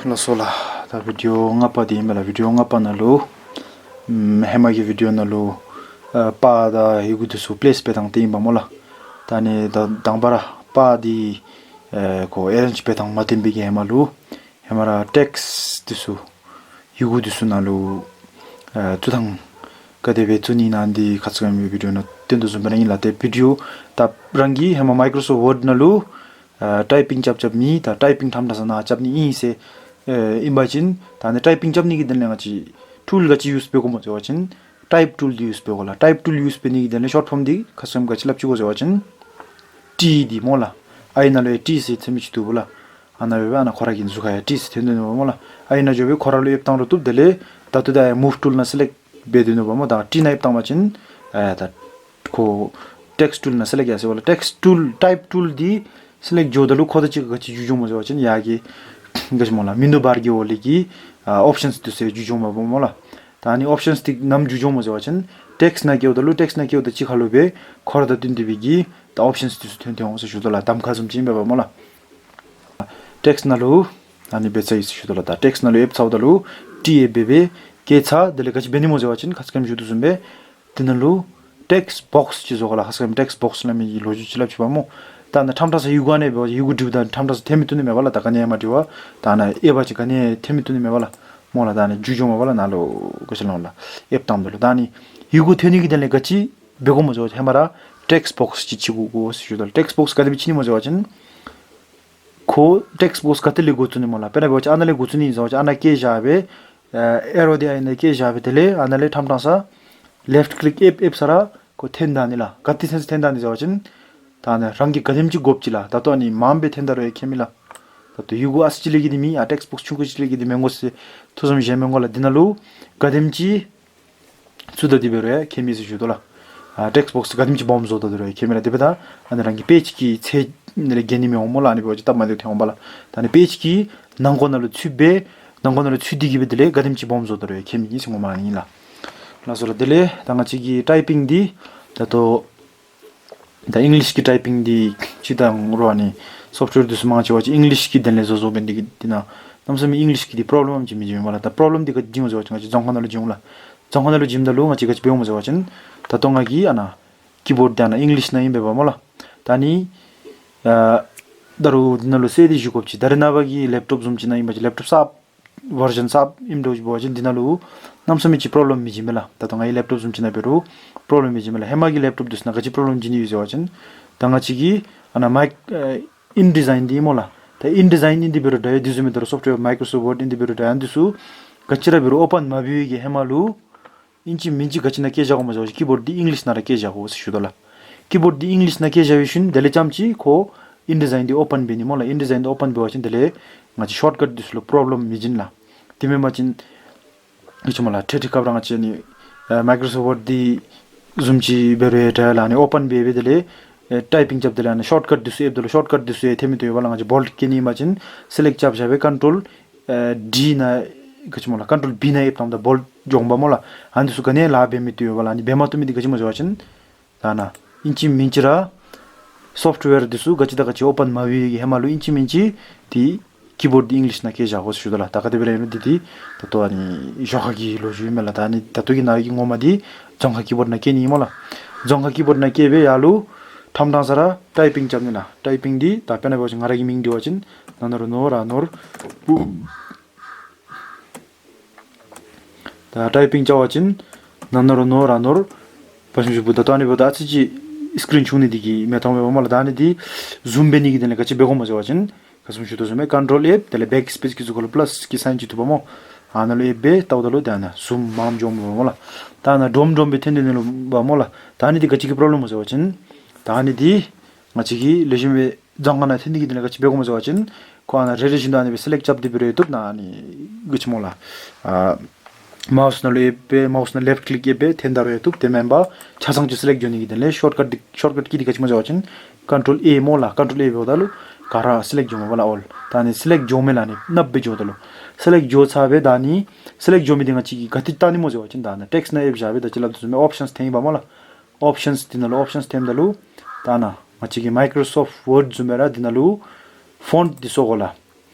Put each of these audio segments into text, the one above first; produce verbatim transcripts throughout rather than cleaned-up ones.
ལགས་སོ་ལགས། ད་བི་ཌི་ཨོ་ལྔ་པ་འདི་ཨིན་པས་ལགས། བི་ཌི་ཨོ་ལྔ་པ་ནང་ལུ་ཨམ་ཧེ་མ་གི་བི་ཌི་ཨོ་ནང་ལུ་ཨ་པར་དང་ཡི་གུ་འདི་ཚུ་པེ་ལེསི་འབད་ཐངས་འདི་ཨིན་པས་སྨོ་ལགས། ད་ཨ་ནི་ད་དང་པ་ར་པར་འདི་ཨེ་ཁོ་ཨེ་རེནཇ་འབད་ཐངས་མ་བསྟན་པའི་གི་ཧེ་མ་ལུ་ཧེ་མ་ར་ཊེགསི་འདི་ཚུ་ཡི་གུ་འདི་ཚུ་ནང་ལུ་ཨེ་བཙུགས་ཐངས་ག་དེ་སྦེ་བཙུགས་ནི་ཨིན་ན་འདི་ཁ་ཙ་ཁ་ཉིནམ་གི་བི་ཌི་ཨོ་ནང་སྟོན་དོ་བཟུམ་སྦེ་ར་ཨིན་ལགས། ཏེ་བི་ཌི་ཨོ་ད་རང་གིས་ཧེ་མ་མའི་ཀྲོ་སོཕཊ་ཝརཌ་ནང་ལུ་ཨ་ཊའི་པིང་རྐྱབ་རྐྱབ་མི་ད་ཊའི་པིང་ཐམ་ཐ་ས་ནཱ་རྐྱབ་ནི་ཨིན་ཟེར་ཨེ་ཨིན་པ་ཅིན་ད་ཨ་ནི་ཊའི་པིང་རྐྱབ་ནི་གི་དོན་ལས་ང་བཅས་ཊུལ་ག་ཅི་ཡུསི་འབད་དགོཔ་སྨོ་ཟེར་བ་ཅིན་ཊའིཔ་ཊུལ་འདི་ཡུསི་འབད་དགོ་ལགས། ཊའིཔ་ཊུལ་ཡུསི་འབད་ནི་གི་དོན་ལས་ཤོཊ་ཕོམ་འདི་ཁ་ཙ་ཁ་ཉིནམ་ག་ཅི་སླབ་ཅི་གོ་ཟེར་བ་ཅིན་ཊི་འདི་སྨོ་ལགས། ཨའི་ནང་ལུ་ཡང་ཊི་ཟེར་ཚེག་མི་ཅིག་འདུག་པ་ལགས། ཨ་ནཱ་སྦེ་སྦེ་ཨ་ནཱ་ཁོ་ར་གི་གཟུགས་ཁར་ཡང་ཊི་ཟེར་ཐོན་དོ་ནུག་པ་སྨོ་ལགས། ཨའི་ནང་འགྱོ་སྦེ་ཁོ་ར་ལུ་ཡེབ་བཏང་རུང་བཏུབ། དེ་ལས་ད་ལྟོ་ད་ཡང་མུབ་ཊུལ་ནང་སི་ལེཀཊ་འབད་དོ་ནུག་པ་སྨོ། ད་ཊི་ནང་ཡེབ་བཏང་བ་ཅིན་ཨེ་ད་ཁོ་ཊེགསི་ཊུལ་ནང་སི་ལེཀཊ་ཡར་སོ་བ་ལགས། ཊེགསི་ཊུལ་ཊའིཔ་ཊུལ་འདི་སི་ལེཀཊ་འགྱོཝ་ད་ལུ་ཁོ་དང་གཅིག་ཁར་ག་ཅི་འགྱོ་འགྱོཝ་སྨོ་ཟེར་བ་ཅིན་ཡར་གི་ག་ཅི་སྨོ་ལགས་མིན་ཌོ་བར་གྱི་འོག་ལས་ཀྱི་ཨ་ཨོཔ་ཤཱནསི་འདི་ཚུ་འགྱོ་འགྱོཝ་སྨོ་ལགས། ད་ཨ་ནི་ཨོཔ་ཤཱནསི་འདི་ནམ་འགྱོ་འགྱོཝ་སྨོ་ཟེར་བ་ཅིན་ཊེགསི་ནང་བཀལཝ་ད་ལུ་ཊེགསི་ནང་བཀལཝ་ད་གཅིག་ཁར་ལུ་སྦེ་ཁོ་ར་དང་བསྟུན་ཏེ་སྦེ་གི་ད་ཨོཔ་ཤཱནསི་འདི་ཚུ་ཐོན་ཐོན་འོང་ཟེར་ཞུ་དོ་ལགས། གདམ་ཁ་བཟུམ་ཅིག་ཨིན་པས་པ་སྨོ་ལགས། ཊེགསི་ནང་ལུ་ཨ་ནི་འབད་ཚར་ཡི་ཟེར་ཞུ་དོ་ལགས། ད་ཊེགསི་ནང་ལུ་ཡེབ་ཚརཝ་ད་ལུ་ཊི་ཡེབ་སྦེ་སྦེ་བཀལ་ཚར། དེ་ལས་ག་ཅི་འབད་ནི་སྨོ་ཟེར་བ་ཅིན་ཁ་ཙ་ཁ་ཉིནམ་ཞུ་དོ་བཟུམ་སྦེ་དེ་ནང་ལུ་ཊེགསི་བོགསི་ཅིག་བཟོ་དགོ་ལགས། ཁ་ཙ་ཁ་ཉིནམ་ཊེགསི་བོགསི་སླབ་མི་གི་ལོ་རྒྱུས་ཅིག་སླབ་ཅི་པ་སྨོ། ད་ཨ་ནཱ་ཐམ་ཐ་ས་ཡི་གུ་ཨ་ནི་སྦེ་ཡི་གུ་བྲིཝ་ད་ཐམ་ཐ་ས་འཐེན་མི་བཏུབ་ནི་མས་པ་ལགས། ད་ག་ནི་ཡང་མ་འབྲི་བར་ད་ཨ་ནཱ་ཨེབ་བ་ཅིན་ག་ནི་ཡང་འཐེན་མི་བཏུབ་ནི་མས་པ་ལགས་སྨོ་ལགས། ད་ཨ་ནི་འགྱོ་འགྱོཝ་མས་པ་ལགས། ནཱ་ལུ་ག་ཅི་ལོ་ལགས་ཡེབ་བཏངམ་ད་ལུ་ད་ཨ་ནི་ཡི་གུ་འཐེན་ནི་གི་དོན་ལས་ག་ཅི་འབད་དགོཔ་སྨོ་ཟེར་བ་ཅིན་ཧེ་མ་ར་ཊེགསི་བོགསི་ཅིག་ཅིག་དགོ་དགོ་ཟེར་ཞུ་དོ་ལགས། ཊེགསི་བོགསི་ག་དེ་སྦེ་བྱིན་ནི་སྨོ་ཟེར་བ་ཅིན་ཁོ་ཊེགསི་བོགསི་ག་ཏེ་ལས་འགོ་བཙུགས་ནི་སྨོ་ལགས། དཔེར་ན་འབད་བ་ཅིན་ཨ་ནཱ་ལས་འགོ་བཙུགས་ནི་ཨིན་ཟེར་བ་ཅིན་ཨ་ནཱ་བཀལ་བཞག་སྦེ་ཨ་ཨེ་རོ་འདི་ཨ་ནཱ་བཀལ་བཞག་སྦེ་དེ་ལས་ཨ་ནཱ་ལས་ཐམ་ཐ་ས་ལེཕཊ་ཀི་ལིཀ་ཨེབ་ཨེབ་ས་ར་ཁོ་འཐེན་ད་ནི་ལགས། ག་ཏེ་འཐེན་འཐེན་ད་ནི་ཟེར་བ་ཅིན་ད་ཨ་ནཱ་རང་གིས་ག་དེམ་ཅིག་དགོཔ་ཅིག་ལགས། ད་ལྟོ་ཨ་ནི་མངམ་སྦེ་འཐེན་ད་རུང་ཡང་ཁྱད་མེད་ལགས། ད་ལྟོ་ཡི་གུ་ཨ་ཙི་ཅིག་ལས་ཀྱི་འདི་མེད། ཨ་ཊེགསི་བོགསི་ཆུང་ཀུ་ཅིག་ལས་ཀྱི་འདི་མི་དགོ་ཟེར་ཐུགས་བསམ་བཞེས་མི་དགོ་ལགས། འདི་ནང་ལུ་ག་དེམ་ཅིག་བཙུགས་ད་དེ་འབད་རུང་ཡང་ཁྱད་མེད་ཟེར་ཞུ་དོ་ལགས། ཨ་ཊེགསི་བོགསི་ག་དེམ་ཅིག་སྦོམ་བཟོ་ད་དེ་རུང་ཡང་ཁྱད་མེད་ལགས། དེ་འབདཝ་ད་ཨ་ནི་རང་གི་པེཇ་ཀྱི་ཚད་ནང་ལས་བརྒལ་ནི་མི་འོང་སྨོ་ལགས། ཨ་ནི་འབད་བ་ཅིན་སྟབས་མ་བདེཝ་ཐོན་འོང་པ་ལགས། ད་ཨ་ནི་པེཇ་ཀྱི་ནང་ཁོག་ནང་ལུ་ཚུད་སྦེ་ནང་ཁོག་ནང་ལུ་ཚུད་དེ་གི་སྦེ་དེ་ལས་ག་དེམ་ཅིག་སྦོམ་བཟོ་ད་རུང་ཡང་ཁྱད་མེད་ཟེར་ངོ་མ་ཨིན་ལགས། ལགས་སོ་ལགས། དེ་ལས་ད་ང་བཅས་ཀྱི་ཊའི་པིང་འདི་ད་ལྟོ་ད་ཨིང་ལིཤ་གི་ཊའི་པིང་འདི་ཅིག་དང་རོགས་ཨ་ནི་སོཕཊ་ཝེར་འདི་ཚུ་མང་ཆེ་བ་ཅིག་ཨིང་ལིཤ་གི་དོན་ལས་བཟོ་བཟོཝ་འབད་ནི་འདི་གིས་འདི་ནང་གནམ་མེད་ས་མེད་ཨིང་ལིཤ་གི་འདི་པོརོབ་ལེམ་ཅིག་མི་འབྱུང་བས་ལགས། ད་པོརོབ་ལེམ་འདི་ག་ཅི་འབྱུང་ཟེར་བ་ཅིན་ང་བཅས་རྫོང་ཁ་ནང་ལུ་འབྱུང་ལགས། རྫོང་ཁ་ནང་ལུ་འབྱུངམ་ད་ལུ་ང་བཅས་ག་ཅི་འབད་འོང་སྨོ་ཟེར་བ་ཅིན་ད་ལྟོ་ང་གིས་ཨ་ནཱ་ཀི་བོརཌ་འདི་ཨ་ནཱ་ཨིང་ལིཤ་ནང་ཨིན་པས་པ་སྨོ་ལགས། ད་ཨ་ནི་ཨ་ད་རུང་འདི་ནང་ལུ་གསལ་ཏེ་ཞུ་དགོཔ་ཅིག་ད་རེས་ནངས་པ་གི་ལེཔ་ཊོཔ་བཟུམ་ཅིག་ནང་ཨིན་པ་ཅིན་ལེཔ་ཊོཔ་གསརཔ་ཝར་ཤཱན་གསརཔ་ཨིནམ་འདྲཝ་ཅིག་འབད་བ་ཅིན་འདི་ནང་ལུ་གནམ་མེད་ས་མེད་ཅིག་པོརོབ་ལེམ་མི་འབྱུང་མས་ལགས། ད་ལྟོ་ང་གི་ལེཔ་ཊོཔ་བཟུམ་ཅིག་ནང་འབད་རུང་པོརོབ་ལེམ་མི་འབྱུང་མས་ལགས། ཧེ་མ་གི་ལེཔ་ཊོཔ་འདི་ཚུ་ནང་ག་ཅི་པོརོབ་ལེམ་འབྱུང་ནི་ཡོད་ཟེར་བ་ཅིན་ད་ང་བཅས་ཀྱི་ཨ་ནཱ་མའིཀ་ཨ་ཨིན་ཌི་ཛའིན་འདི་སྨོ་ལགས། ད་ཨིན་ཌི་ཛའིན་ཨིན་ཏེ་འབད་རུང་འདྲ་ཡོད། དེ་བཟུམ་མའི་ད་རུང་སོཕཊ་ཝེར་མའིཀ་ཀྲོ་སོཕཊ་ཝརཌ་ཨིན་ཏེ་འབད་རུང་འདྲ་ཡོད། ཨ་ནི་འདི་ཚུ་ག་ཅི་ར་འབད་རུང་ཨོ་པཱན་མ་འབད་བའི་གི་ཧེ་མ་ལུ་ཨིན་ཅི་མིན་ཅི་ག་ཅི་ནང་བཀལ་བཞག་དགོཔ་སྨོ་ཟེར་བ་ཅིན་ཀི་བོརཌ་འདི་ཨིང་ལིཤ་ནང་ར་བཀལ་བཞག་དགོ་ཟེར་ཞུ་དོ་ལགས། ཀི་བོརཌ་འདི་ཨིང་ལིཤ་ནང་བཀལ་བཞག་པའི་ཤུལ་དེ་ལས་རྐྱངམ་ཅིག་ཁོ་ཨིན་ཌི་ཛའིན་འདི་ཨོ་པཱན་འབད་ནི་སྨོ་ལགས། ཨིན་ཌི་ཛའིན་འདི་ཨོ་པཱན་འབད་བ་ཅིན་དེ་ལས་ང་བཅས་ཤོཊ་ཀཊ་འདི་ཚུ་ལུ་པོརོབ་ལེམ་མི་འབྱུང་ལགས། དེ་མེན་པ་ཅིན་ཨེ་ཅིག་སྨོ་ལགས་ཐད་རི་སྐབས་ར་ང་བཅས་ཨ་ནི་ཨེ་མའིཀ་ཀྲོ་སོཕཊ་ཝརཌ་འདི་བཟུམ་ཅིག་འབད་རུང་ཡང་འདྲ་ལགས། ཨ་ནི་ཨོ་པཱན་འབད་སྦེ་དེ་ལས་ཨེ་ཊའི་པིང་རྐྱབ་དེ་ལས་ཨ་ནི་ཤོཊ་ཀཊ་འདི་ཚུ་ཨེབ་ད་ལུ་ཤོཊ་ཀཊ་འདི་ཚུ་ཡང་འཐེན་མི་བཏུབ་པས་ལགས། ང་བཅས་བོལཊ་བཀལ་ནི་ཨིན་པ་ཅིན་སི་ལེཀཊ་རྐྱབ་བཞག་སྦེ་ཀོན་ཊོལ་ཨེ་ཌི་ནང་ག་ཅི་སྨོ་ལགས་ཀོན་ཊོལ་བི་ནང་ཨེབ་བཏངམ་ད་བོལཊ་འགྱོཝ་མས་སྨོ་ལགས། ཨ་ནི་འདི་ཚུ་ག་ནི་ཡང་ལཱ་འབད་མི་བཏུབ་པས་ལགས། ཨ་ནི་འབད་མ་བཏུབ་མི་འདི་ག་ཅི་སྨོ་ཟེར་བ་ཅིན་ད་ཨ་ནཱ་ཨིན་ཅི་མིན་ཅི་ར་སོཕཊ་ཝེར་འདི་ཚུ་ག་ཅི་དང་ག་ཅི་ཨོ་པཱན་མ་འབད་བའི་གི་ཧེ་མ་ལུ་ཨིན་ཅི་མིན་ཅི་འདི་ཀི་བོརཌ་འདི་ཨིང་ལིཤ་ནང་བཀལ་བཞག་དགོ་ཟེར་ཞུ་དོ་ལགས། ད་ག་དེ་སྦེ་ར་ཨིན་རུང་འདི་འདི་ད་ལྟོ་ཨ་ནི་ཞོར་ཁ་གི་ལོ་རྒྱུས་ཨིན་མས་ལགས། ད་ཨ་ནི་ད་ལྟོ་གི་ནཱ་གི་ངོ་མ་འདི་རྫོང་ཁ་ཀི་བོརཌ་ནང་བཀལ་ནི་ཨིན་སྨོ་ལགས། རྫོང་ཁ་ཀི་བོརཌ་ནང་བཀལ་སྦེ་ཡར་ལུ་ཐམ་ཐ་ས་ར་ཊའི་པིང་རྐྱབ་ནི་ལགས། ཊའི་པིང་འདི་ད་དཔེར་ན་འབད་བ་ཅིན་ང་ར་གི་མིང་འབྲི་བ་ཅིན་ན་ན་རོ་ནོ་ར་ནོར་བུ། ད་ཊའི་པིང་རྐྱབ་པ་ཅིན་ན་ན་རོ་ནོ་ར་ནོར་བུ་ཞབས་ཀྱུ་བུ། ད་ལྟོ་ཨ་ནི་འབདཝ་ད་ཨ་ཙི་ཅིག་སི་ཀི་རིན་ཆུང་ནི་འདི་གིས་མི་མཐོང་པས་སྨོ་ལགས། ད་ཨ་ནི་འདི་ཟུམ་འབད་ནི་གི་དོན་ལས་ག་ཅི་འབད་དགོཔ་སྨོ་ཟེར་བ་ཅིན་ཁ་ཙ་ཞུ་དོ་བཟུམ་སྦེ་ཀོན་ཊོལ་ཨེབ་དེ་ལས་བེཀ་སི་པེསི་གི་གཟུགས་ཁ་ལུ་པ་ལཱསི་གི་སའིན་ཅིག་འདུག་པ་སྨོ། ཨ་ནཱ་ལུ་ཨེབ་སྦེ་བལྟཝ་ད་ལུ་ད་ཨ་ནཱ་ཟུམ་མངམ་འགྱོཝ་མས་སྨོ་ལགས། ད་ཨ་ནཱ་འདྲོག་འདྲོག་སྦེ་འཐེན་འཐེན་ནི་ལུ་འབད་སྨོ་ལགས། ད་ཨ་ནི་འདི་ག་ཅི་གི་པོརོབ་ལེམ་སྨོ་ཟེར་བ་ཅིན་ད་ཨ་ནི་འདི་ང་བཅས་ཀྱིས་ལེགས་ཤོམ་སྦེ་རྫོང་ཁ་ནང་འཐེན་ནི་གི་དོན་ལས་ག་ཅི་འབད་དགོཔ་སྨོ་ཟེར་བ་ཅིན་ཁོ་ཨ་ནཱ་རེ་རེ་བཞིན་དུ་ཨ་ནི་སྦེ་སི་ལེཀཊ་རྐྱབ་སྟེ་འབད་རུང་བཏུབ། ནཱ་ཨ་ནི་ག་ཅི་སྨོ་ལགས་ཨ་མའུསི་ནང་ལུ་ཨེབ་སྦེ་མའུསི་ནང་ལེཕཊ་ཀི་ལིཀ་ཨེབ་སྦེ་འཐེན་ད་རུང་བཏུབ། དེ་མེན་པར་ཆ་ཚང་ཅིག་སི་ལེཀཊ་འགྱོ་ནི་གི་དོན་ལས་ཤོཊ་ཀཊ་འདི་ཤོཊ་ཀཊ་ཀི་འདི་ག་ཅི་སྨོ་ཟེར་བ་ཅིན་ཀོན་ཊོལ་ཨེ་སྨོ་ལགས། ཀོན་ཊོལ་ཨེ་འབདཝ་ད་ལུ་ག་ར་སི་ལེཀཊ་འགྱོཝ་མས་པ་ལགས་ཨོལ། ད་ཨ་ནི་སི་ལེཀཊ་འགྱོཝ་མས་ལགས། ཨ་ནི་ནཱ་སྦེ་འགྱོཝ་ད་ལུ་སི་ལེཀཊ་འགྱོ་ཚར་སྦེ་ད་ཨ་ནི་སི་ལེཀཊ་འགྱོ་མི་འདི་ང་བཅས་ཀྱིས་ག་ཏེ་བཏང་ནི་སྨོ་ཟེར་བ་ཅིན་ད་ཨ་ནཱ་ཊེཀསི་ནང་ཨེབ་བཞག་སྦེ་ད་ཅི་སླབ་དོ་བཟུམ་སྦེ་ཨོཔ་ཤཱནསི་འཐེན་ཡི་པ་སྨོ་ལགས། ཨོཔ་ཤཱནསི་འདི་ནང་ལུ་ཨོཔ་ཤཱནསི་འཐེནམ་ད་ལུ་ད་ཨ་ནཱ་ང་བཅས་ཀྱི་མའི་ཀྲོ་སོཕཊ་ཝརཌ་བཟུམ་སྦེ་ར་འདི་ནང་ལུ་ཕོནཊ་འདི་བཟོ་དགོ་ལགས།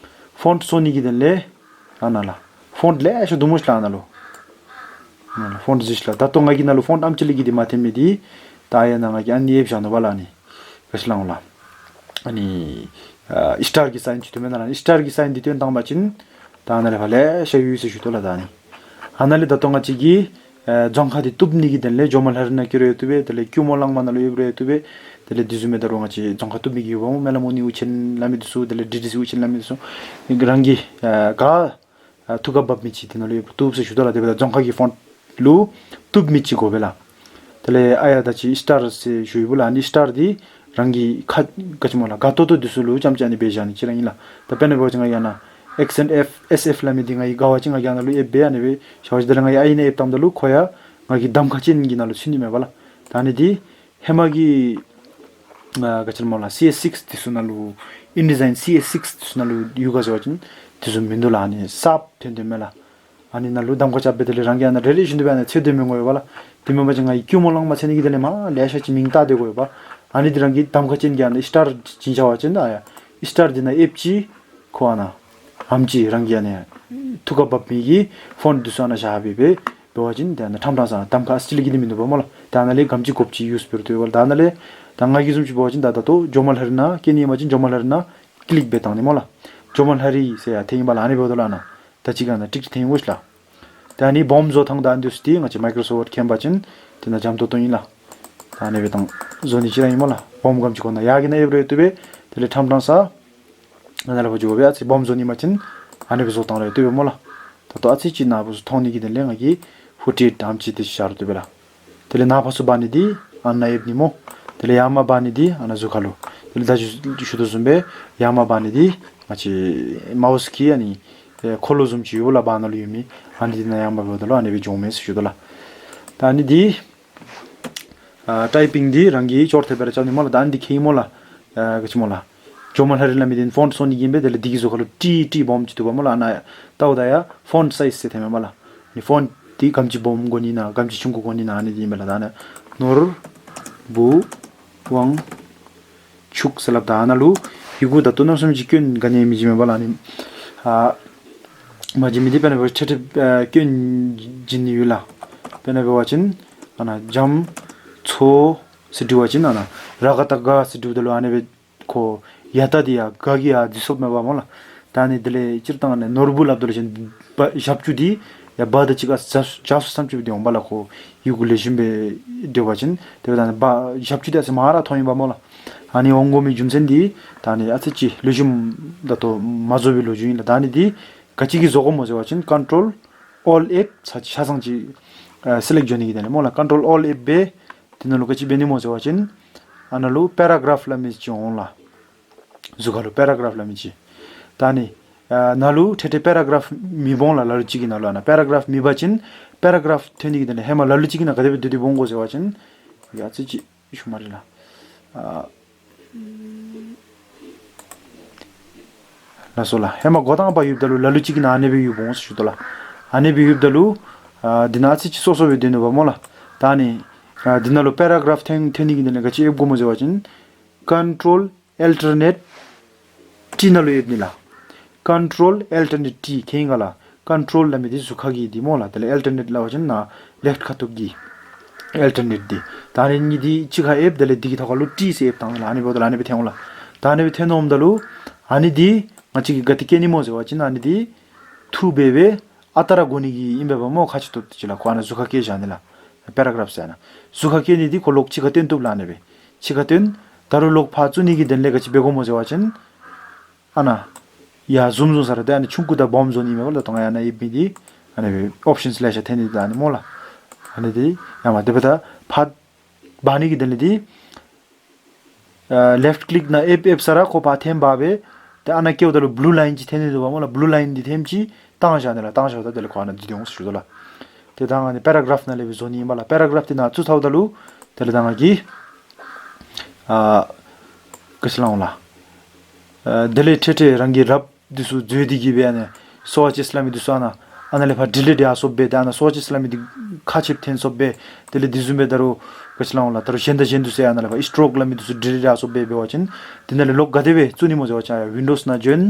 ཕོནཊ་བཟོ་ནི་གི་དོན་ལས་ ཨ་ནཱ་ལགས། ཕོནཊ་ལེ་ཤ་འདུག་སྨོ་ཤ་ལགས་ཨ་ནཱ་ལུ། ཨ་ནཱ་ལགས་ཕོནཊ་གཟིགས་ཤ་ལགས། ད་ལྟོ་ང་གིས་ནཱ་ལུ་ཕོནཊ་ཨམ་ཅིག་ལས་བརྒལ་ཏེ་མ་འཐེན་མི་འདི་ད་ཨ་ཡར་ནཱ་ང་གིས་ཨ་ནི་ཨེབ་བཞག་ནུག་པ་ལགས། ཨ་ནི་ག་ཅི་ལགས་འོང་ལགས། ཨ་ནི་ཨ་ཨིསི་ཊར་གྱི་སའིན་ཅིག་འདུག་མེན་ན་ལགས། ཨིསི་ཊར་གྱི་སའིན་འདི་སྟོན་བཏང་པ་ཅིན་ད་ཨ་ནཱ་ལས་ཕར་ལེ་ཤ་ཡོད་ཟེར་ཞུ་དོ་ལགས། ད་ཨ་ནི་ཨ་ནཱ་ལས་ད་ལྟོ་ང་བཅས་ཀྱིས་ཨེ་རྫོང་ཁ་འདི་བཏུབ་ནི་གི་དོན་ལས་ཇོ་མོ་ལྷ་རི་ནང་བསྐྱོད་རུང་ཡང་བཏུབ་པས། དེ་ལས་ཀུ་མུ་གླང་མ་ནང་ལུ་ཡོད་རུང་ཡང་བཏུབ་པས། དེ་ལས་དེ་བཟུམ་སྦེ་ད་རུང་ང་བཅས་རྫོང་ཁ་བཏུབ་མི་གི་ཡོདཔ་སྨོ། སྨན་བླ་མོ་ནིའུ་ཆེན་སླབ་མི་འདི་ཚུ། དེ་ལས་ཌི་ཌི་སི་ཨུ་ཆེན་སླབ་མི་འདི་ཚུ། རང་གིས་ཨེ་ག་ཨ་ཐུགས་ཁར་འབབ་མི་ཅིག་དེ་ནང་ལུ་ཡོདཔ་བཏུབ་ཟེར་ཞུ་དོ་ལགས། དེ་འབདཝ་ད་རྫོང་ཁ་གི་ཕོནཊ་ལུ་བཏུབ་མི་ཅིག་དགོ་པས་ལགས། དེ་ལས་ཨ་ཡར་ད་ཅི་ཨིསི་ཊར་ཟེར་ཞུ་ཡི་སྦོ་ལགས། ཨ་ནི་ཨིསི་ཊར་འདི་རང་གི་ཁ་ག་ཅི་སྨོ་ལགས། དགའ་ཏོག་ཏོ་འདི་ཚུ་ལུ་ཙམ་ཅིག་ཨ་ནི་སྦེ་བཞག་ནི་ཅིག་ར་ཨིན་ལགས། ད་དཔེར་ན་འབད་བ་ཅིན་ང་གིས་ཨ་ནཱ་ཨེགསི་ཨེན་ཨེཕ་ཨེསི་ཨེཕ་སླབ་མི་འདི་ང་གིས་དགའ་བ་ཅིན་ང་གིས་ཨ་ནཱ་ལུ་ཨེབ་སྦེ་ཨ་ནི་སྦེ་བཞག་པ་ཅིན། དེ་ལས་ང་གིས་ཨ་ཡི་ནང་ཨེབ་བཏངམ་ད་ལུ་ཁོ་ཡང་ང་གི་གདམ་ཁ་ཅན་གྱི་ནང་ལུ་ཚུད་ནི་མས་སྦ་ལགས། ད་ཨ་ནི་འདི་ཧེ་མ་གི་ཨ་ག་ཅི་སྨོ་ལགས། སི་ཨེསི་སིཀསི་འདི་ཚུ་ནང་ལུ་ཨིན་ཌི་ཛའིན་སི་ཨེསི་སིཀསི་འདི་ཚུ་ནང་ལུ་ཡོད་ག་ཟེར་བ་ཅིན་དེ་ཚུ་མིན་འདུག་ལགས། ཨ་ནི་གསརཔ་ཐོན་ཐོནམ་མས་ལགས། ཨ་ནི་ནང་ལུ་གདམ་ཁ་རྐྱབ་སྦེ་དེ་ལས་རང་གིས་ཨ་ནཱ་རེ་རེ་བཞིན་དུ་སྦེ་ཨ་ནཱ་འཚོལ་སྡོད་མི་དགོ་པས་སྦ་ལགས། དེ་མེན་པ་ཅིན་ང་གིས་ཀུ་མུ་གླང་མ་འཚོལ་ནི་གི་དོན་ལས་མར་ལེ་ཤ་ཅིག་མིང་བཏགས་སྡོད་དགོ་པས་སྦ། ཨ་ནི་འདི་རང་གི་གདམ་ཁ་ཅན་གྱི་ཨ་ནཱ་ཨིསི་ཊར་བྱིན་བཞག་པ་ཅིན་ཨ་ཡར་ཨིསི་ཊར་འདི་ནང་ཨེབ་ཅི་ཁོ་ཨ་ནཱ་ཨམ་ཅིག་རང་གི་ཨ་ནཱ་ཐུགས་ཁར་འབབ་མི་གི་ཕོནཊ་འདི་ཚུ་ཨ་ནཱ་བཞག་སྦེ་སྦེ་འབད་བ་ཅིན་དེ་ཨ་ནཱ་ཕྲང་ཕྲང་ས་གདམ་ཁ་ཨ་ཙི་ལས་བརྒལ་ཏེ་མིན་འདུག་པ་སྨོ་ལགས། ད་ཨ་ནཱ་ལས་ག་དེམ་ཅིག་དགོཔ་ཅིག་ཡོད་ཟེར་བ་ཅིན་ད་ཨ་ནཱ་ལས་ད་ང་གིས་བཟུམ་ཅིག་འབད་བ་ཅིན་ད་ད་ལྟོ་ཇོ་མོ་ལྷ་རི་ནང་བསྐྱལ་ནི་ཨིན་པ་ཅིན་ཇོ་མོ་ལྷ་རི་ནང་ཀི་ལིཀ་འབད་བཏང་ནི་སྨོ་ལགས། ཇོ་མོ་ལྷ་རི་ཟེར་ཡར་འཐོན་ཨིན་པ་ལགས། ཨ་ནི་འབདཝ་ད་ལུ་ཨ་ནཱ་ད་ཅི་ག་ཨ་ནཱ་ཀྲིག་ཀྲི་འཐོན་འོང་ཤ་ལགས། ད་ཨ་ནི་སྦོམ་བཟོ་ཐངས་ད་ཨ་ནི་འདི་ཚུ་འདི་ང་བཅས་མའི་ཀྲོ་སོཕཊ་མཁྱེན་པ་ཅིན་དེ་ནང་འཇམ་ཏོང་ཏོ་ཨིན་ལགས། ད་ཨ་ནི་སྦེ་བཏང་བཟོ་ནི་ཅིག་ར་ཨིན་སྨོ་ལགས། སྦོམ་ག་དེམ་ཅིག་དགོ་ན་ཡར་གི་ནང་ཨེབ་རུང་ཡང་བཏུབ་པས། དེ་ལས་ཕྲང་ཕྲང་ས་ཨ་ནཱ་ལས་ཕར་འགྱོ་སྦེ་ཨ་ཙི་སྦོམ་བཟོ་ནི་ཨིན་པ་ཅིན་ཨ་ནི་སྦེ་བཟོ་བཏང་རུང་ཡང་བཏུབ་པས་སྨོ་ལགས། ད་ལྟོ་ཨ་ཙི་ཅིག་ནཱ་བུ་ཚུ་མཐོང་ནི་གི་དོན་ལས་ང་གིས་ཧུ་ཊི་ཨེཊ་ཨམ་ཅིག་དེ་ཅིག་བཞག་རུང་བཏུབ་པས་ལགས། དེ་ལས་ནཱ་ཕར་ཚུར་འབག་ནི་འདི་ཨ་ནཱ་ཨེབ་ནི་སྨོ། དེ་ལས་ཡར་མར་འབག་ནི་འདི་ཨ་ནཱ་གཟུགས་ཁ་ལུ། དེ་ལས་ད་ཞུ་ཞུ་དོ་བཟུམ་སྦེ་ཡར་མར་འབག་ནི་འདི་ང་བཅས་མའུསི་གི་ཨ་ནི་ཨེ་འཁོར་ལོ་བཟུམ་ཅིག་ཡོདཔ་ལགས། བར་ན་ལུ་ཡོད་མི་ཨ་ནི་འདི་ནཱ་ཡར་མར་འབགཔ་ད་ལུ་ཨ་ནི་སྦེ་འགྱོཝ་མས་ཟེར་ཞུ་དོ་ལགས། ད་ཨ་ནི་འདི་ཨ་ཊའི་པིང་འདི་རང་གིས་ཅོག་འཐདཔ་སྦེ་ར་རྐྱབ་ནི་སྨོ་ལགས། ད་ཨ་ནི་འདི་ཁྱད་སྨོ་ལགས། ཨ་ག་ཅི་སྨོ་ལགས། ཇོ་མོ་ལྷ་རི་སླབ་མི་འདི་ཕོནཊ་བཟོ་ནི་གི་ཨིན་པས། དེ་ལས་འདི་གི་གཟུགས་ཁ་ལུ་ཊི་ཊི་སྦོམ་ཅིག་འདུག་པ་སྨོ་ལགས། ཨ་ནཱ་བལྟཝ་ད་ཡར་ཕོནཊ་སའིཛ་ཟེར་འཐོནམ་མས་སྦ་ལགས། ཨ་ནི་ཕོནཊ་འདི་ག་དེམ་ཅིག་སྦོམ་དགོ་ནི་ན་ག་དེམ་ཅིག་ཆུང་ཀུ་དགོ་ནི་ན་ཨ་ནི་འདི་ཨིན་པས་ལགས། ད་ཨ་ནཱ་ནོར་བུ་དབང་ཕྱུག་ཟེར་སླབ། ད་ཨ་ནཱ་ལུ་ཡི་གུ་ད་ལྟོ་གནམ་མེད་ས་མེད་ཅིག་སྐྱོན་ག་ནི་ཡང་མི་བྱིན་མས་སྦ་ལགས། ཨ་ནི་ཨ་མ་བྱིན་མི་འདི་དཔེར་ན་འབད་བ་ཅིན་ཏེ་ཏེ་ཨ་སྐྱོན་བྱིན་ནི་ཡོད་ལགས། དཔེར་ན་འབད་བ་ཅིན་ཨ་ནཱ་རྒྱ་མཚོ་ཟེར་འབྲི་བ་ཅིན་ཨ་ནཱ་ར་ག་བཏགས་རྒ་ཟེར་འབྲིཝ་ད་ལུ་ཨ་ནི་སྦེ་ཁོ་ཡ་བཏགས་འདི་ཡར་རྒ་གིས་ཡར་འཛིན་སོཔ་མས་སྦ་སྨོ་ལགས། ད་ཨ་ནི་དེ་ལས་སྤྱིར་བཏང་ཨ་ནི་ནོར་བུ་སླབ་ད་ལུ་ཅིག་བ་ཞབས་ཀྱུ་འདི་ཡར་བ་དང་གཅིག་ཁར་སྦྱར་སྦྱར་སོང་བསམ་ཅིག་སྦེ་འོང་པ་ལགས། ཁོ་ཡི་གུ་ལེགས་ཤོམ་སྦེ་འབྲི་བ་ཅིན་དེ་འབདཝ་ད་ཨ་ནི་བ་ཞབས་ཀྱུ་འདི་ཨ་ཙི་མང་ར་མཐོང་ཡི་སྦ་སྨོ་ལགས། ཨ་ནི་འོང་དགོ་མི་རྒྱུ་མཚན་འདི་ད་ཨ་ནི་ཨ་ཙི་ཅིག་ལེགས་ཤོམ་ད་ལྟོ་མ་བཟོ་བའི་ལོ་རྒྱུས་ཨིན་ལགས། ད་ཨ་ནི་འདི་ག་ཅི་གིས་བཟོ་དགོཔ་སྨོ་ཟེར་བ་ཅིན་ཀོན་ཊོལ་ཨོལ་ཨེཕ་ཆ་ཆ་ཚང་ཅིག་ཨ་སི་ལེཀཊ་འགྱོ་ནི་གི་དོན་ལས་སྨོ་ལགས། ཀོན་ཊོལ་ཨོལ་ཨེཕ་སྦེ་དེ་ནང་ལུ་ག་ཅི་འབད་ནི་སྨོ་ཟེར་བ་ཅིན་ཨ་ནཱ་ལུ་པེ་ར་གཱརཕ་སླབ་མི་ཅིག་འོང་ལགས། གཟུགས་ཁ་ལུ་པེ་ར་གཱརཕ་སླབ་མི་ཅིག། ད་ཨ་ནི་ཨ་ནཱ་ལུ་ཏེ་ཏེ་པེ་ར་གཱརཕ་མི་འབོ་འོང་ལགས། ལ་ལུ་ཅིག་གི་ནང་ལུ་ཨ་ནཱ་པེ་ར་གཱརཕ་མེད་པ་ཅིན་པེ་ར་གཱརཕ་འཐོན་ནི་གི་དོན་ལས་ཧེ་མ་ལ་ལུ་ཅིག་གི་ནང་ག་དེ་སྦེ་སྡོད་སྡོདཔ་འོང་དགོ་ཟེར་བ་ཅིན་ཡ་ཨ་ཙི་ཅིག་ཤུལ་མ་རེ་ལགས། ཨ་ལགས་སོ་ལགས། ཧེ་མ་འགོ་དང་པ་ཡོདཔ་ད་ལུ་ལ་ལུ་ཅིག་གི་ནང་ཨ་ནི་སྦེ་ཡོདཔ་འོང་ཟེར་ཞུ་དོ་ལགས། ཨ་ནི་སྦེ་ཡོདཔ་ད་ལུ་ཨ་འདི་ནང་ཨ་ཙི་ཅིག་སོ་སོ་སྦེ་སྡོད་ནུག་པ་སྨོ་ལགས། ད་ཨ་ནི་ཨ་འདི་ནང་ལུ་པེ་ར་གཱརཕ་འཐོན་འཐོན་ནི་གི་དོན་ལས་ག་ཅི་ཨེབ་དགོཔ་སྨོ་ཟེར་བ་ཅིན་ཀོན་ཊོལ་ཨལ་ཊར་ནེཊ་ཊི་ནང་ལུ་ཨེབ་ནི་ལགས། ཀོན་ཊོལ་ཨལ་ཊར་ནེཊ་ཊི་ཁྱེད་ཨིན་ག་ལགས། ཀོན་ཊོལ་སླབ་མི་འདི་གཟུགས་ཁ་གི་འདི་སྨོ་ལགས། དེ་ལས་ཨལ་ཊར་ནེཊ་སླབ་པ་ཅིན་ནཱ་ལེཕཊ་ཁ་ཐུག་གི་ཨལ་ཊར་ནེཊ་འདི། ད་ཨ་ནི་གཉིས་འདི་གཅིག་ཁར་ཨེབ། དེ་ལས་འདི་གི་ཐོག་ཁ་ལུ་ཊི་ཟེར་ཨེབ་བཏང་ལགས། ཨ་ནི་འབདཝ་ད་ལུ་ཨ་ནི་སྦེ་འཐོན་འོང་ལགས། ད་ཨ་ནི་སྦེ་འཐོན་འོངམ་ད་ལུ་ཨ་ནི་འདི་ང་བཅས་ཀྱིས་ག་ཏེ་བཀལ་ནི་སྨོ་ཟེར་བ་ཅིན་ཨ་ནི་འདི་འཐུ་སྦེ་སྦེ་ཨ་རྟག་ར་དགོ་ནི་གི་ཨིན་པས་པ་སྨོ། ཁ་ཅིག་ཏོག་ཏོ་ཅིག་ལགས། ཁོ་ཨ་ནཱ་གཟུགས་ཁར་བཀལ་བཞག་ནི་ལགས། པེ་ར་གཱརཕ་ཟེར་ཨ་ནཱ་གཟུགས་ཁར་བཀལ་ནི་འདི་ཁོ་ལོག་གཅིག་ཁར་བཏོན་བཏུབ་ལགས། ཨ་ནི་སྦེ་གཅིག་ཁར་བཏོན། ད་རུང་ལོག་ཕར་བཙུགས་ནི་གི་དོན་ལས་ག་ཅི་འབད་དགོཔ་སྨོ་ཟེར་བ་ཅིན་ཨ་ནཱ་ཡར་ཛུམ་ཛུམ་ས་ར་ཏེ་ཨ་ནི་ཆུང་ཀུ་དང་སྦོམ་བཟོ་ནི་མས་པ་ལགས། ད་ང་ཡར་ནཱ་ཨེབ་མི་འདི་ཨ་ནི་སྦེ་ཨོཔ་ཤཱནསི་ལེ་ཤ་འཐོན་ནི་ད་ཨ་ནི་སྨོ་ལགས། ཨ་ནི་འདི་ཡ་མ་དེ་འབདཝ་ད་ཕར་འབག་ནི་གི་དོན་ལས་འདི་ཨ་ལེཕཊ་ཀི་ལིཀ་ནང་ཨེབ་ཨེབ་ས་ར་ཁོ་ཕར་འཐོན་འབག་སྦེ་ཏེ་ཨ་ནཱ་བཀལཝ་ད་ལུ་བུ་ལུ་ལའིན་ཅིག་འཐོན་ནི་འདུག་པ་སྨོ་ལགས། བུ་ལུ་ལའིན་འདི་ཐེངས་ཅིག་བཏང་བཞག་ནི་ལགས། བཏང་བཞགཔ་ད་དེ་ལས་ཁོ་ཨ་ནཱ་འདི་འདི་འོང་ཟེར་ཞུ་དོ་ལགས། ཏེ་ད་ཨ་ནི་པེ་ར་གཱརཕ་ནང་ལས་སྦེ་བཟོ་ནི་ཨིན་པས་ལགས། པེ་ར་གཱརཕ་འདི་ནཱ་བཙུགས་ཚརཝ་ད་ལུ་དེ་ལས་ད་ང་གིས་ཨ་ག་ཅི་སླབ་འོང་ལགས། ཨ་དེ་ལས་ཏེ་ཏེ་རང་གི་རབ་འདི་ཚུ་བཟོ་སྟེ་གི་སྦེ་ཨ་ནི་སོར་ཆེསཊ་སླབ་མི་འདི་ཚུ་ཨ་ནཱ་ཨ་ནཱ་ལས་ཕར་ཌི་ལིཊ་ཡར་སོཔ་སྦེ་ད་ཨ་ནཱ་སོར་ཆེསཊ་སླབ་མི་འདི་ཁ་ཕྱེ་འཐོན་སོཔ་སྦེ་དེ་ལས་དེ་བཟུམ་སྦེ་ད་རུང་ག་ཅི་སླབ་འོང་ལགས། ད་རུང་གཞན་དང་གཞན་འདི་ཚུ་ཡང་ཨ་ནཱ་ལས་ཕར་ཨིསི་ཊོག་སླབ་མི་འདི་ཚུ་ཌི་ལིཊ་ཡར་སོཔ་སྦེ་འབད་བ་ཅིན་དེ་ནང་ལས་ལོག་ག་དེ་སྦེ་བཙུགས་ནི་སྨོ་ཟེར་བ་ཅིན་ཡར་ཝིན་ཌོསི་ནང་འབྱོན།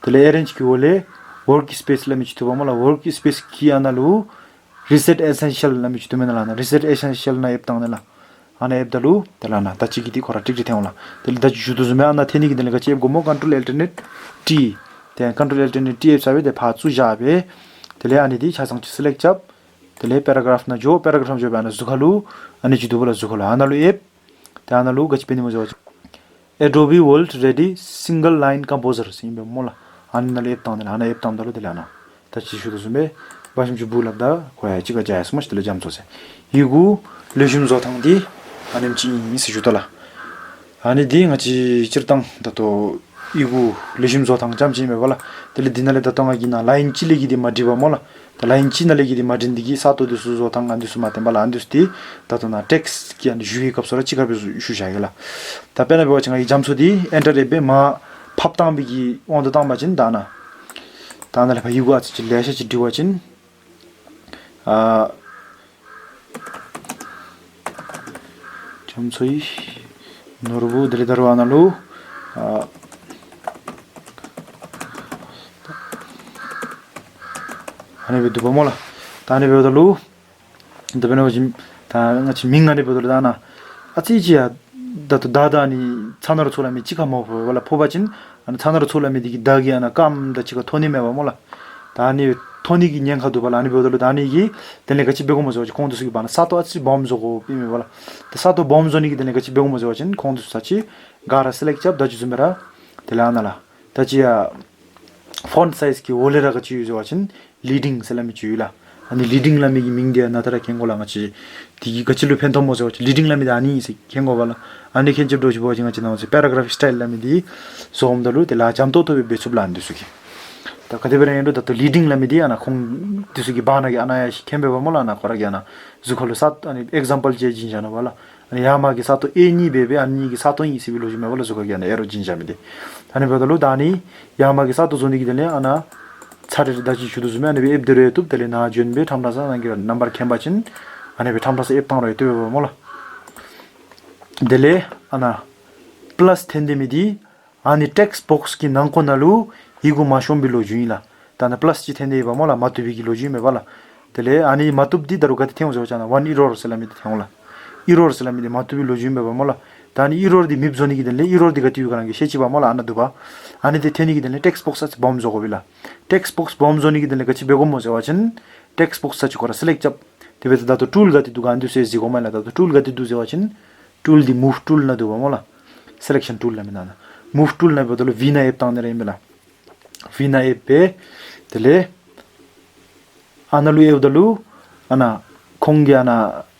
དེ་ལས་ཨེ་རེནཇ་གི་འོག་ལས་ ཝརཀ་སི་པེསི་སླབ་མི་ཅིག་འདུག་པ་སྨོ་ལགས། ཝརཀ་སི་པེསི་གི་ཨ་ནཱ་ལུ་རི་སེཊ་ཨེ་སེན་ཤལ་སླབ་མི་ཅིག་འདུག་མེན་ན་ལགས། ཨ་ནཱ་རི་སེཊ་ཨེ་སེན་ཤལ་ནང་ཡེབ་བཏང་ནི་ལགས། ཨ་ནཱ་ཡེབ་ད་ལུ་དེ་ལས་ཨ་ནཱ་ད་ཅི་གི་འདི་ཁོ་ར་ཀྲིག་ཀྲི་ཐོན་འོང་ལགས། དེ་ལས་ད་ཅི་ཞུ་དོ་བཟུམ་སྦེ་ཨ་ནཱ་འཐོན་ནི་གི་དེ་ལས་ག་ཅི་ཡེབ་དགོཔ་སྨོ། ཀོན་ཊོལ་ཨལ་ཊར་ནེཊ་ཊི། དེ་ཀོན་ཊོལ་ཨལ་ཊར་ནེཊ་ཊི་ཡེབ་ཚར་སྦེ་དེ་ཕར་ཚུར་བཞག་སྦེ་དེ་ལས་ཨ་ནི་འདི་ཆ་ཚང་ཅིག་སི་ལེཀཊ་རྐྱབ། དེ་ལས་པེ་ར་གརཕ་ནང་འགྱོ། པེ་ར་གརཕ་ནང་འགྱོ་སྦེ་ཨ་ནཱ་གཟུགས་ཁ་ལུ་ཨ་ནི་ཅིག་འདུག་པ་ལགས། གཟུགས་ཁ་ལུ་ཨ་ནཱ་ལུ་ཡེབ། ཏེ་ཨ་ནཱ་ལུ་ག་ཅི་འབད་ནི་སྨོ་ཟེར་བ་ཅིན་Adobe World Ready Single Line Composer ཟེར་ཨིན་པས་སྨོ་ལགས། ཨ་ནཱ་ལུ་ཡེབ་བཏང་ནི་ལགས། ཨ་ནཱ་ཡེབ་བཏངམ་ད་ལུ་དེ་ལས་ཨ་ནཱ་ད་ཅི་ཞུ་དོ་བཟུམ་སྦེ་འབའ་ཞིམ་ཅིག་སྦུག་སླབ་ད་ཁོ་ཡང་གཅིག་ཁར་འཇའ་ཡང་སོང་མས་ཤིག། དེ་ལས་རྒྱ་མཚོ་ཟེར་ཡི་གུ་ལེགས་ཤོམ་བཟོ་ཐངས་འདི་ཨ་ནེམ་ཅིག་ཨིན་ཟེར་ཞུ་དོ་ལགས། ཨ་ནི་འདི་ང་བཅས་སྤྱིར་བཏང་ད་ལྟོ་ཡི་གུ་ལེགས་ཤོམ་བཟོ་ཐངས་རྐྱངམ་ཅིག་ཨིན་པས་ལགས། དེ་ལས་འདི་ནང་ལས་ད་ལྟོ་ང་གིས་ནཱ་ལའིན་གཅིག་ལས་བརྒལ་ཏེ་མ་བྲིས་པས་སྨོ་ལགས། ད་ལའིན་གཅིག་ནང་ལས་བརྒལ་ཏེ་མ་བྲིས་ནི་འདི་གིས་ས་སྟོང་འདི་ཚུ་བཟོ་ཐངས་ཨ་འདི་ཚུ་མ་བསྟན་པས་ལགས། ཨ་འདི་ཚུ་འདི་ད་ལྟོ་ནཱ་ཊེཀསི་ཊི་གི་ཨ་ནི་ཞུ་བའི་སྐབས་སུ་ར་གཅིག་ཁར་སྦེ་ཞུ་བཞག་གེ་ལགས། ད་དཔེར་ན་འབད་བ་ཅིན་ང་གིས་རྒྱ་མཚོ་འདི་ཨེན་ཊར་ཡེབ་སྦེ་མར་ཕབ་བཏང་བའི་གི་དབང་དུ་བཏང་པ་ཅིན་ད་ཨ་ནཱ་ད་ཨ་ནཱ་ལས་ཕར་ཡི་གུ་ཨ་ཙི་ཅིག་ལེ་ཤ་ཅིག་བྲི་བ་ཅིན་ཨ་རྒྱ་མཚོ་ཡི་ནོར་བུ། དེ་ལས་ད་རུང་ཨ་ནཱ་ལུ་ཨ་ཨ་ནི་སྦེ་འདུག་པ་སྨོ་ལགས། ད་ཨ་ནི་སྦེ་འབདཝ་ད་ལུ་ད་དཔེར་ན་འབད་བ་ཅིན་ད་ང་བཅས་མིང་ཨ་ནི་འབདཝ་ད་ལུ་ད་ཨ་ནཱ་ཨ་ཙི་ཅིག་ཡང་ད་ལྟོ་མདའ་དང་ཨ་ནི་ཚ་ན་རོ་ཚུ་སླབ་མི་གཅིག་ཁར་མ་ཕོག་པས་ལགས། ཕོག་པ་ཅིན་ཨ་ནི་ཚ་ན་རོ་ཚུ་སླབ་མི་འདི་གི་མདའ་གི་ཨ་ནཱ་རྐངམ་དང་གཅིག་ཁར་ཐོན་ནི་མེད་པས་སྨོ་ལགས། ད་ཨ་ནི་ཐོན་ནི་གི་ཉེན་ཁ་འདུག་པ་ལགས། ཨ་ནི་འབདཝ་ད་ལུ་ད་ཨ་ནི་གི་དེ་ལས་ག་ཅི་འབད་དགོཔ་སྨོ་ཟེར་བ་ཅིན་ཁོང་འདི་ཚུ་གི་བར་ན་ས་སྟོང་ཨ་ཙི་སྦོམ་བཟོ་དགོཔ་ཨིན་མས་པ་ལགས། ད་ས་སྟོང་སྦོམ་བཟོ་ནི་གི་དེ་ལས་ག་ཅི་འབད་དགོཔ་སྨོ་ཟེར་བ་ཅིན་ཁོང་འདི་ཚུ་ཚར་ཅིག་ག་ར་སི་ལེཀཊ་རྐྱབ། ད་ཅི་བཟུམ་སྦེ་ར་དེ་ལས་ཨ་ནཱ་ལགས། ད་ཅི་ཡ་ཕོནཊ་སའིཛ་གི་འོག་ལས་ར་ག་ཅི་ཡོད་ཟེར་བ་ཅིན་ལིཌ་ཧེཌིང་ཟེར་སླབ་མི་ཅིག་ཡོད་ལགས། ཨ་ནི་ལིཌ་ཧེཌིང་སླབ་མི་གི་མིང་འདི་ཡང་ནཱ་ད་ར་མཁྱེན་དགོ་ལགས། ང་བཅས་འདི་གིས་ག་ཅི་ལུ་ཕན་ཐོགས་སྨོ་ཟེར་བ་ཅིན་ལིཌ་ཧེཌིང་སླབ་མི་འདི་ཨ་ནི་ཨིན་ཟེར་མཁྱེན་དགོ་པ་ལགས། ཨ་ནི་མཁྱེན་ཆེ་འདྲཝ་ཅིག་འབད་བ་ཅིན་ང་བཅས་ནཱ་ཟེར་པེ་ར་གརཕ་སི་ཊའིལ་སླབ་མི་འདི་བཟོཝ་ད་ལུ་དེ་ལཱ་འཇམ་ཏོག་ཏོ་སྦེ་འབད་ཚུགས་ལགས། ཨ་ནི་འདི་ཚུ་གིས་ད་ག་དེ་སྦེ་ར་ཨིན་རུང་ད་ལྟོ་ལིཌ་ཧེཌིང་སླབ་མི་འདི་ཨ་ནཱ་ཁོང་འདི་ཚུ་གི་བར་ན་གི་ཨ་ནཱ་ཡང་ཅིག་མཁྱེན་པས་པ་སྨོ་ལགས། ཨ་ནཱ་ཁོ་ར་གིས་ཨ་ནཱ་གཟུགས་ཁ་ལུ་ས་ཨ་ནི་ཨེག་ཛམ་པཱལ་ཅིག་བྱིན་བཞག་ནུག་པ་ལགས། ཨ་ནི་ཡར་མར་གྱི་ས་སྟོང་ཨེ་གཉིས་འབད་སྦེ་ཨ་ནི་གཉིས་ཀྱི་ས་སྟོང་ཨིན་ཟེར་བའི་ལོ་རྒྱུས་མས་པ་ལགས། གཟུགས་ཁ་གི་ཨ་ནི་ཨེ་རོ་བྱིན་བཞག་མི་འདི། ཨ་ནི་འབདཝ་ད་ལུ་ད་ཨ་ནི་ཡར་མར་གྱི་ས་སྟོང་བཟོ་ནི་གི་དེ་ལས་ཨ་ནཱ་ཚར་རེ་ད་ཅི་ཞུ་དོ་བཟུམ་སྦེ་ཨ་ནི་སྦེ་ཨེབ་སྡོད་རུང་བཏུབ། དེ་ལས་ནཱ་བྱོན་སྦེ་ཁྲམ་ཕྲང་ས་ནང་གི་ར་རྣམ་པར་མཁྱེན་པ་ཅིན་ཨ་ནི་སྦེ་ཁྲམ་ཕྲང་ས་ཨེབ་བཏང་རུང་བཏུབ་པས་པ་སྨོ་ལགས། དེ་ལས་ཨ་ནཱ་པ་ལཱས་འཐོན་ཏེ་མི་འདི་ཨ་ནི་ཊེཀསཊ་བོགསི་གི་ནང་འཁོད་ནང་ལུ་ཡི་གུ་མ་ཤོང་པའི་ལོ་རྒྱུས་ཨིན་ལགས། ད་ཨ་ནི་པ་ལཱས་ཅིག་འཐོན་ཏེ་ཡོདཔ་སྨོ་ལགས། མ་བཏུབ་པའི་གི་ལོ་རྒྱུས་མས་པ་ལགས། དེ་ལས་ཨ་ནི་མ་བཏུབ་འདི་ད་རུང་ག་ཏེ་འཐོན་འོང་ཟེར་བ་ཅིན་ཨ་ནཱ་ཝཱན་ཨི་རོར་ཟེར་སླབ་མི་འདི་འཐོན་འོང་ལགས། ཨི་རོར་ཟེར་སླབ་མི་འདི་མ་བཏུབ་པའི་ལོ་རྒྱུས་མས་པ་སྨོ་ལགས། ད་ཨ་ནི་ཨི་རོར་འདི་མེདཔ་བཟོ་ནི་གི་དེ་ལས་ཨི་རོར་འདི་ག་ཏེ་ཡོད་ག་རང་གིས་ཤེས་ཅི་པ་སྨོ་ལགས། ཨ་ནཱ་འདུག་པ། ཨ་ནི་འདི་འཐོན་ནི་གི་དེ་ལས་ཊེཀསཊ་བོགསི་ཨ་ཙི་སྦོམ་བཟོ་དགོ་པས་ལགས། ཊེཀསཊ་བོགསི་སྦོམ་བཟོ་ནི་གི་དེ་ལས་ག་ཅི་འབད་དགོཔ་སྨོ་ཟེར་བ་ཅིན་ཊེཀསཊ་བོགསི་ཚར་ཅིག་ཁོ་ར་སི་ལེཀཊ་རྐྱབ། དེ་འབདཝ་ད་ད་ལྟོ་ཊུལ་ག་ཏེ་འདུག་ག་ཨ་ནི་འདི་ཚུ་གཟིགས་དགོ་མས་ལགས། ད་ལྟོ་ཊུལ་ག་ཏེ་འདུག་ཟེར་བ་ཅིན་ཊུལ་འདི་མུབ་ཊུལ་ནང་འདུག་པ་སྨོ་ལགས། སི་ལེཀ་ཤཱན་ཊུལ་སླབ་མི་ནང་ན་མུབ་ཊུལ་ནང་འབདཝ་ད་ལུ་ཝི་ནང་ཨེབ་བཏང་ནི་ར་ཨིན་པས་ལགས། ཝི་ནང་ཨེབ་སྦེ་དེ་ལས་ཨ་ནཱ་ལུ་ཨེབ་ད་ལུ་ཨ་ནཱ་ཁོང་གིས་ཨ་ནཱ་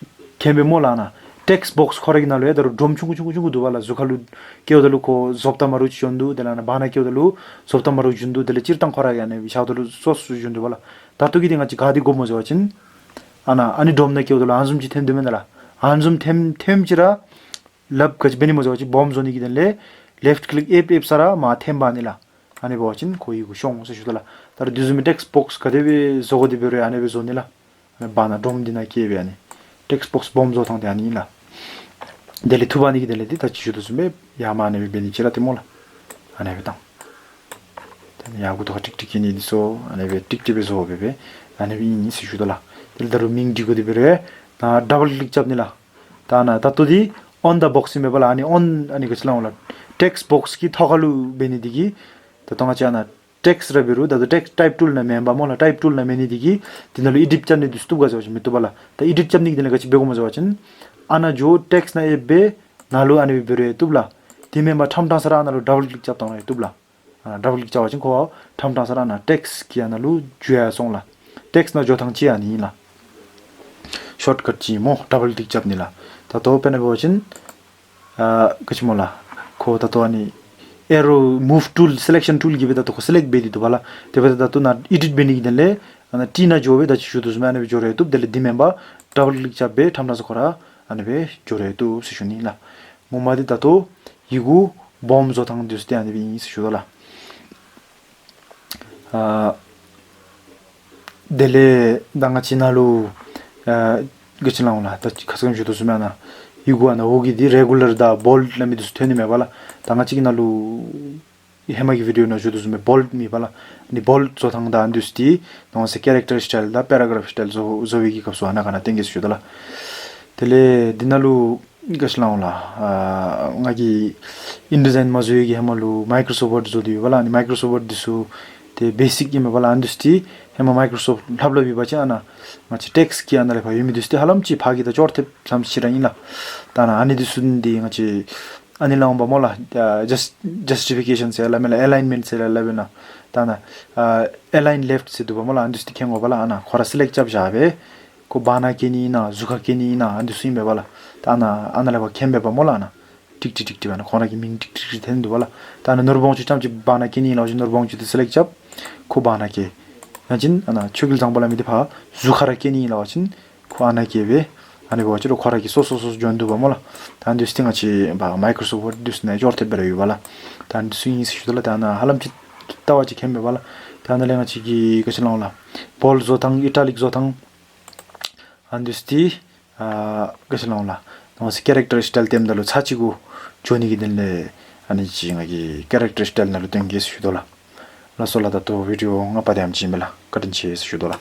མཁྱེན་པས་སྨོ་ལགས། ཨ་ནཱ་ཊེཀསཊ་བོགསི་ཁོ་ར་གི་ནང་ལུ་ཡང་ད་རུང་སྒྲོམ་ཆུང་ཀུ་ཆུང་ཀུ་ཆུང་ཀུ་འདུག་པ་ལགས། གཟུགས་ཁ་ལུ་བཀལཝ་ད་ལུ་ཁོ་བཟོ་ལྟ་མ་འདྲཝ་ཅིག་བྱོན་འདུག། དེ་ལས་ཨ་ནཱ་བར་ན་བཀལཝ་ད་ལུ་བཟོ་ལྟ་མ་འདྲཝ་བྱོན་འདུག། དེ་ལས་སྤྱིར་བཏང་ཁོ་ར་གི་ཨ་ནི་བཞག་ད་ལུ་སོ་སོ་བྱོན་འདུག་པ་ལགས། ད་ལྟོ་གི་འདི་ང་བཅས་ག་ཏེ་དགོཔ་སྨོ་ཟེར་བ་ཅིན་ཨ་ནཱ་ཨ་ནི་སྒྲོམ་ནང་བཀལཝ་ད་ལུ་ཨ་ནི་བཟུམ་ཅིག་འཐོན་དོ་མེན་ན་ལགས། ཨ་ནི་བཟུམ་འཐོན་འཐོནམ་ཅིག་ར་ལགཔ་ག་ཅི་འབད་ནི་སྨོ་ཟེར་བ་ཅིན་སྦོམ་བཟོ་ནི་གི་དེ་ལས་ལེཕཊ་ཀི་ལིཀ་ཨེབ་ཨེབ་ས་ར་མར་འཐོན་འབག་ནི་ལགས། ཨ་ནི་འབད་བ་ཅིན་ཁོ་ཡི་གུ་ཤོང་ཟེར་ཞུ་དོ་ལགས། ད་རུང་དེ་བཟུམ་མའི་ཊེཀསཊ་བོགསི་ག་དེ་སྦེ་བཟོ་དགོ་དེ་འབད་རུང་ཨ་ནི་སྦེ་བཟོ་ནི་ལགས། ཨ་ནི་བར་ན་སྒྲོམ་འདི་ནང་བཀལ་སྦེ་ཨ་ནི་ཊེཀསཊ་བོགསི་སྦོམ་བཟོ་ཐངས་འདི་ཨ་ནི་ཨིན་ལགས། དེ་ལས་འཐུ་འབག་ནི་གི་དེ་ལས་འདི་ད་ཅི་ཞུ་དོ་བཟུམ་སྦེ་ཡར་མར་ཨ་ནི་སྦེ་འབད་ནི་ཅིག་ར་ཏེ་སྨོ་ལགས། ཨ་ནི་སྦེ་བཏང་། དེ་ལས་ཡར་མགུ་ཏོ་ཁར་ཀྲིག་ཀྲི་བཀལ་ནི་འདི་ཚུ་ཨ་ནི་སྦེ་ཀྲིག་ཀྲི་སྦེ་བཟོ་སྦེ་སྦེ་ཨ་ནི་སྦེ་ཨིན་ཟེར་ཞུ་དོ་ལགས། དེ་ལས་ད་རུང་མིང་འབྲི་དགོ་དེ་འབད་རུང་ད་ཌབ་བཱལ་ཀི་ལིཀ་རྐྱབ་ནི་ལགས། ད་ཨ་ནཱ་ད་ལྟོ་འདི་ཨོན་ཌ་བོགསི་ཨིན་པས་པ་ལགས། ཨ་ནི་ཨོན་ཨ་ནི་ག་ཅི་སླབ་འོང་ལགས། ཊེཀསཊ་བོགསི་གི་ཐོག་ཁ་ལུ་འབད་ནི་འདི་གིས་ད་ལྟོ་ང་བཅས་ཨ་ནཱ་ཊེཀསཊ་ར་འབད་རུང་ད་ལྟོ་ཊེཀསཊ་ཊའིཔ་ཊུལ་ནང་མེན་པ་སྨོ་ལགས། ཊའིཔ་ཊུལ་ནང་མེད་ནི་འདི་གིས་འདི་ནང་ལུ་ཨེ་ཌིཊ་རྐྱབ་ནི་འདི་ཚུ་བཏུབ་ག་ཟེར་བ་ཅིན་མི་བཏུབ་པ་ལགས། ད་ཨེ་ཌིཊ་རྐྱབ་ནི་གི་དེ་ལས་ག་ཅི་འབད་དགོཔ་སྨོ་ཟེར་བ་ཅིན་ཨ་ནཱ་འགྱོ་ཊེཀསཊ་ནང་ཨེབ་སྦེ་ནཱ་ལུ་ཨ་ནི་སྦེ་འབད་རུང་བཏུབ་ལགས། དེ་མེན་པར་ཁྲམ་ཁྲང་ས་ར་ཨ་ནཱ་ལུ་ཌབ་བཱལ་ཀི་ལིཀ་རྐྱབ་བཏང་རུང་བཏུབ་ལགས། ཨ་ཌབ་བཱལ་ཀི་ལིཀ་རྐྱབ་པ་ཅིན་ཁོ་ཁྲམ་ཁྲང་ས་ར་ཨ་ནཱ་ཊེཀསཊ་གི་ཨ་ནཱ་ལུ་འགྱོ་ཡར་སོང་ལགས། ཊེཀསཊ་ནང་འགྱོ་ཐངས་ཅིག་ཨ་ནི་ཨིན་ལགས། ཤོཊ་ཀཊ་ཅིག་སྨོ། ཌབ་བཱལ་ཀི་ལིཀ་རྐྱབ་ནི་ལགས། ད་ལྟོ་དཔེར་ན་འབད་བ་ཅིན་ཨ་ག་ཅི་སྨོ་ལགས། ཁོ་ད་ལྟོ་ཨ་ནི་ཨེ་རོ་མུབ་ཊུལ་སི་ལེཀ་ཤཱན་ཊུལ་གྱིས་སྦེ་ད་ལྟོ་ཁོ་སི་ལེཀཊ་འབད་དེ་འདུག་པ་ལགས། དེ་འབདཝ་ད་ད་ལྟོ་ནཱ་ཨེ་ཌིཊ་འབད་ནི་གི་དེ་ལས་ཨ་ནཱ་ཊི་ནང་འགྱོ་སྦེ་ད་ཅི་ཞུ་དོ་བཟུམ་སྦེ་ཨ་ནི་སྦེ་འགྱོ་རུང་བཏུབ། དེ་ལས་འདི་མེན་པར་ཌབ་བཱལ་ཀི་ལིཀ་རྐྱབ་སྦེ་ཁྲམ་ཁྲང་ས་ཁོ་ར་ཨ་ནི་སྦེ་འགྱོ་རུང་བཏུབ་ཟེར་ཞུ་ནི་ལགས། ངོ་མ་འདི་ད་ལྟོ་ཡི་གུ་སྦོམ་བཟོ་ཐངས་འདི་ཚུ་འདི་ཨ་ནི་སྦེ་ཨིན་ཟེར་ཞུ་དོ་ལགས། ཨ་དེ་ལས་ད་ང་བཅས་ནཱ་ལུ་ཨ་ག་ཅི་སླབ་འོང་ལགས། ད་ཁ་ཙ་ཁ་ཉིནམ་ཞུ་དོ་བཟུམ་སྦེ་ཨ་ནཱ་ཡི་གུ་ཨ་ནཱ་འོག་གི་འདི་རེ་གུ་ལར་དང་བོལཌ་སླབ་མི་འདི་ཚུ་འཐོན་ནི་མས་པ་ལགས། ད་ང་བཅས་ཀྱི་ནཱ་ལུ་ ཧེ་མ་གི་བི་ཌིའོ་ནང་ཞུ་དོ་བཟུམ་སྦེ་བོལཌ་མེད་པ་ལགས། ཨ་ནི་བོལཌ་བཟོ་ཐངས་དང་ཨ་ནི་འདི་ཚུ་འདི་ནང་ཟེར་ཀེ་རེཀ་ཊར་སི་ཊའིལ་དང་པེ་ར་གྲཱཕ་སི་ཊའིལ་བཟོ་བཟོ་བའི་གི་སྐབས་སུ་ཨ་ནཱ་ག་ནང་སྟོན་གེ་ཟེར་ཞུ་དོ་ལགས། དེ་ལས་འདི་ནང་ལུ་ག་ཅི་སླབ་འོང་ལགས། ཨ་ང་གིས་ཨིན་ཌི་ཛའིན་མ་བཟོ་བའི་གི་ཧེ་མ་ལུ་མའི་ཀྲོ་སོཕཊ་ཝརཌ་བཟོ་སྟེ་ཡོད་པ་ལགས། ཨ་ནི་མའི་ཀྲོ་སོཕཊ་ཝརཌ་འདི་ཚུ་ཏེ་བེ་སིཀ་ཨིན་མས་པ་ལགས། ཨ་ནི་འདི་ཚུ་འདི་ཧེ་མ་མའི་ཀྲོ་སོཕཊ་ལྷབ་ལྷབ་ཡོད་པ་ཅིན་ཨ་ནཱ་ང་བཅས་ཊེཀསཊ་གི་ཨ་ནཱ་ལས་ཕར་ཡོད་མི་འདི་ཚུ་འདི་ཧ་ལམ་ཅིག་ཕར་གི་དང་ཅོག་འཐདཔ་ཙམ་ཅིག་ར་ཨིན་ལགས། ད་ཨ་ནཱ་ཨ་ནི་འདི་ཚུ་འདི་ང་བཅས་ཨ་ནི་སླབ་འོང་པ་སྨོ་ལགས། ཨ་ཇཱསཊ་ཇཱསི་ཊི་ཕི་ཀེ་ཤཱན་ཟེར་སླབ་མས་ལགས། ཨེ་ལའིན་མེནཊ་ཟེར་སླབ་སླབ་ཨིན་ན། ད་ཨ་ནཱ་ཨ་ཨེ་ལའིན་ལེཕཊ་ཟེར་འདུག་པ་སྨོ་ལགས། ཨ་ནི་འདི་ཚུ་འདི་མཁྱེན་དགོ་པ་ལགས། ཨ་ནཱ་ཁོ་ར་སི་ལེཀཊ་རྐྱབ་བཞག་སྦེ་ཁོ་བར་ན་བཀལ་ནི་ཨིན་ན་གཟུགས་ཁར་བཀལ་ནི་ཨིན་ན་ཨ་ནི་འདི་ཚུ་ཨིན་པས་པ་ལགས། ད་ཨ་ནཱ་ཨ་ནཱ་ལས་ཕར་མཁྱེན་པས་པ་སྨོ་ལགས། ཨ་ནཱ་ཀྲིག་ཀྲི་ཀྲིག་ཀྲི་ཨ་ནཱ་ཁོང་ར་གི་མིང་ཀྲིག་ཀྲི་ཀྲི་འཐེན་འདུག་པ་ལགས། ད་ཨ་ནཱ་ནོར་བུ་ཆུང་ཙམ་ཅིག་བར་ན་བཀལ་ནི་ཨིན་ལབ་པ་ཅིན་ནོར་བུ་ཆུང་འདི་སི་ལེཀཊ་རྐྱབ་ཁོ་བར་ན་བཀལ། ཡང་ཅིན་ཨ་ནཱ་ཆོས་རྒྱལ་བཟང་པོ་ལ་མི་འདི་ཕར་གཟུགས་ཁར་ར་བཀལ་ནི་ཨིན་ལབ་པ་ཅིན་ཁོ་ཨ་ནཱ་བཀལ་སྦེ་ཨ་ནི་འབད་བ་ཅིན་རུང་ཁོ་ར་གི་སོ་སོ་སོ་སོ་འགྱོ་ནི་འདུག་པ་སྨོ་ལགས། ད་ཨ་ནི་འདི་ཚུ་འདི་ང་བཅས་ཕར་མའི་ཀྲོ་སོཕཊ་ཝརཌ་འདི་ཚུ་ནང་ཅོག་འཐདཔ་སྦེ་ར་ཡོད་པ་ལགས། ད་ཨ་ནི་འདི་ཚུ་ཨིན་ཟེར་ཞུ་དོ་ལགས། ད་ཨ་ནཱ་ཧ་ལམ་ཅིག་ལྟ་བ་ཅིན་མཁྱེན་པས་པ་ལགས། ད་ཨ་ནཱ་ལས་ང་བཅས་ཀྱིས་ག་ཅི་སླབ་འོང་ལགས། བོལཌ་བཟོ་ཐངས་ཨི་ཊ་ལིཀ་བཟོ་ཐངས་ཨ་ནི་འདི་ཚུ་འདི་ཨ་ག་ཅི་སླབ་འོང་ལགས། ནང་ཟེར་ཀེ་རེཀ་ཊར་སི་ཊའིལ་འཐེནམ་ད་ལུ་ཚར་གཅིག་གུ་འགྱོ་ནི་གི་དོན་ལས་ཨ་ནི་ཅིག་ང་གིས་ཀེ་རེཀ་ཊར་སི་ཊའིལ་ནང་ལུ་སྟོན་གེ་ཟེར་ཞུ་དོ་ལགས། ལགས་སོ་ལགས། ད་ལྟོ་བི་ཌིའོ་ང་པ་དེམ་ཅིག་ཨིན་པས་ལགས། བཀའ་དྲིན་ཆེ་ཟེར་ཞུ་དོ་ལགས།